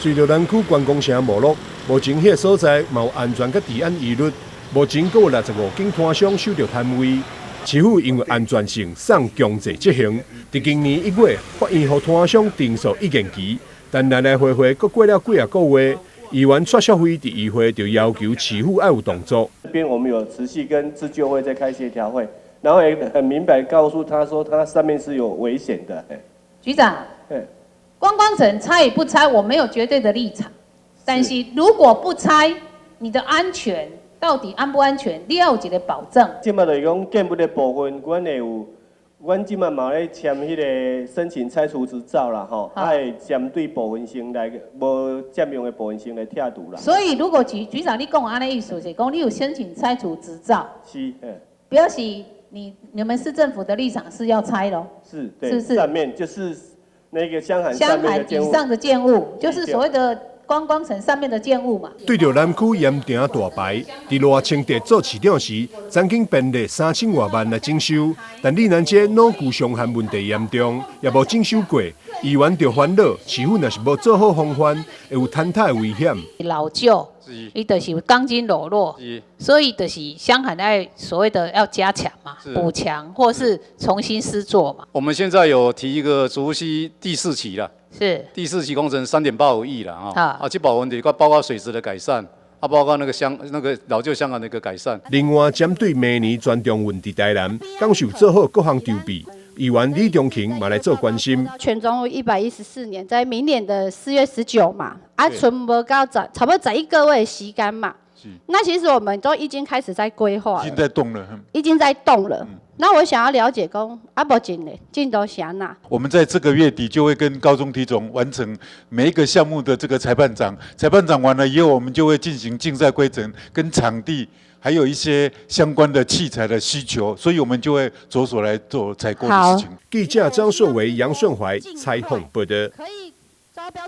隨著南區觀光城沒落，目前彼个所在嘛有安全佮治安疑慮。目前閣有65間攤商收著攤位，市府因為安全性送強制執行。佇今年1月，法院予攤商申訴意見期，但來來回回閣過了幾仔個月，議員蔡淑慧佇議會就要求市府愛有動作。這邊我們有持續跟自救會在開協調會，然後也很明白告訴他說，他上面是有危險的。局長，觀光城拆與不拆，我沒有絕對的立場。但是如果不拆，你的安全到底安不安全？你要有一個保證。這馬就是講建物的部分，阮會有，阮這馬嘛咧簽彼个申請拆除執照啦，吼，會針對部分先來無佔用的部分先來拆除啦。所以，如果局長你講按呢意思，是講你有申請拆除執照，是，表示你們市政府的立場是要拆咯？是，對，是不是？上面就是那個箱涵箱涵以上的建物，就是所謂的觀光城上面的建物嘛。對著南區鹽埕大排，佇賴清德做市長時，曾經編列3000外萬來整修，但嶺南街老舊傷旱問題嚴重，也無整修過。議員就煩惱，市府若是無做好防範，會有坍塌的危險。老舊，伊就是有鋼筋裸露，所以就是箱涵愛所謂的要加強嘛，補強或是重新施作嘛。我們現在有提一個竹溪第四期啦，第四期工程3.85億啦，啊，這部分就包括水質的改善，啊，包括那個箱那個老舊箱涵的一個改善。另外，針對明年全中運佇台南，敢是有做好各項籌備？議員李中勤嘛來做關心。全中運114年，在明年的4月19嘛，啊，賰無到十，差不多11個月的時間嘛。那其實我們都已經開始在規劃，已經在動了，已經在動了。那我想要了解講，啊，目前呢進度是按怎？我們在這個月底就會跟高中體總完成每一個項目的這個裁判長，裁判長完了以後，我們就會進行競賽規程跟場地，還有一些相關的器材的需求，所以我們就會着手來做採購的事情。記者張碩維、楊順懷採訪報道。